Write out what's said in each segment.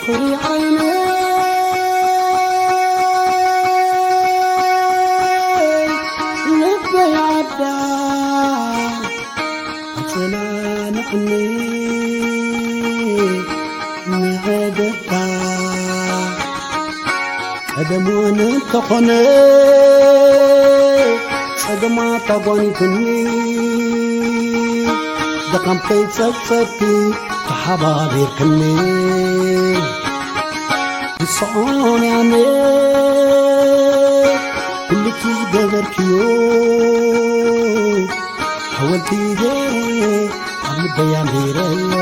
ፍሪ ዓይነይ ልበይ ኣዳም ኣጸናንዕኒ ንዕደታ ቀደም እውን እንተኾነ ጸገማት ኣጓኒፍኒ ድኻም ከይጸብጸብኪ ተሓባቢርክኒ ንስዖን ያነ ኩልኪ ዝገበርክዮ ሓወልቲ ገይረ ኣብ ልበይ ኣንቢረዮ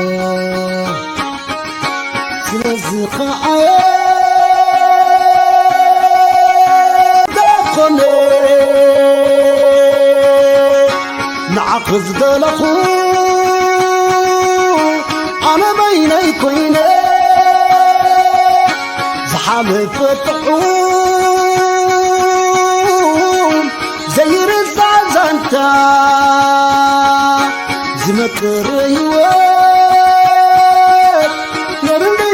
ስለዚ ኸዓየ ደኾነ ንዓኺ ዝደለኹ ኣነ በይነይ ኮይነ ዝሓለፈ ጥዑም ዘይርሳዕ ዛንታ ዝመቅር ህይወት የብለይ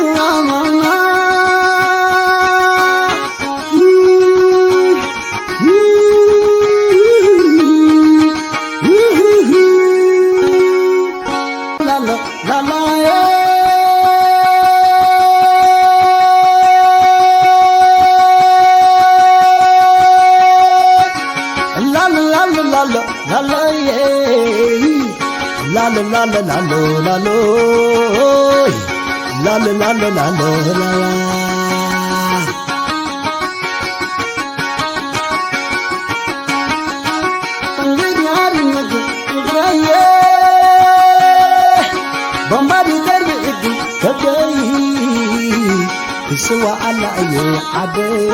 ክስዋ ኣላ እየ ዓደይ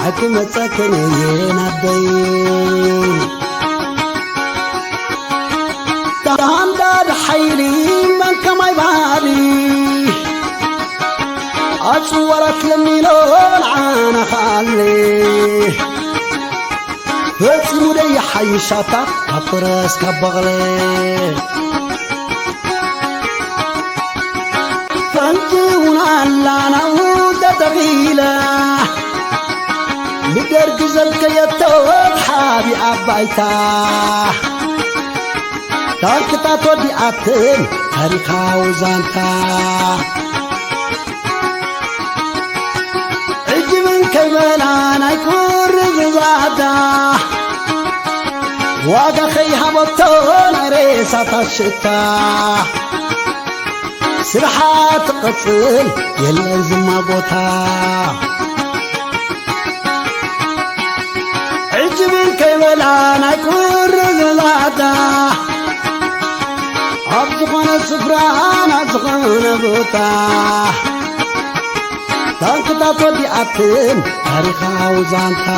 ኣይክመፀክን እየ ናደይ ተሃንዳድ ሓይሊ መን ከማይ ባህሊ ኣፅዋራት ለሚኖ ንዓና ኸኣሊ ፈፂሙ ደይሓይሻታ ካብ ፈረስ ካብ በቕሊ ፈንጂ እውን ኣላ ናብኡ ተተኺላ ብደርጊ ዘልከየቶ ሓቢኣ ባይታ ታንክታት ወዲኣትን ታሪኻዊ ዛንታ ዕጅብን ከይበላ ናይ ቁሪ ዝዛዳ ዋጋ ከይሃበቶ ናይ ሬሳታት ሽታ ስርሓ ትቐጽል የለን ዝማ ቦታ ዕጅብን ከይበላ ናይ ቁሪ ዝዛዳ ኣብ ዝኾነ ስፍራ ናብ ዝኾነ ቦታ ታንክታት ወዲኣትን ታሪኻዊ ዛንታ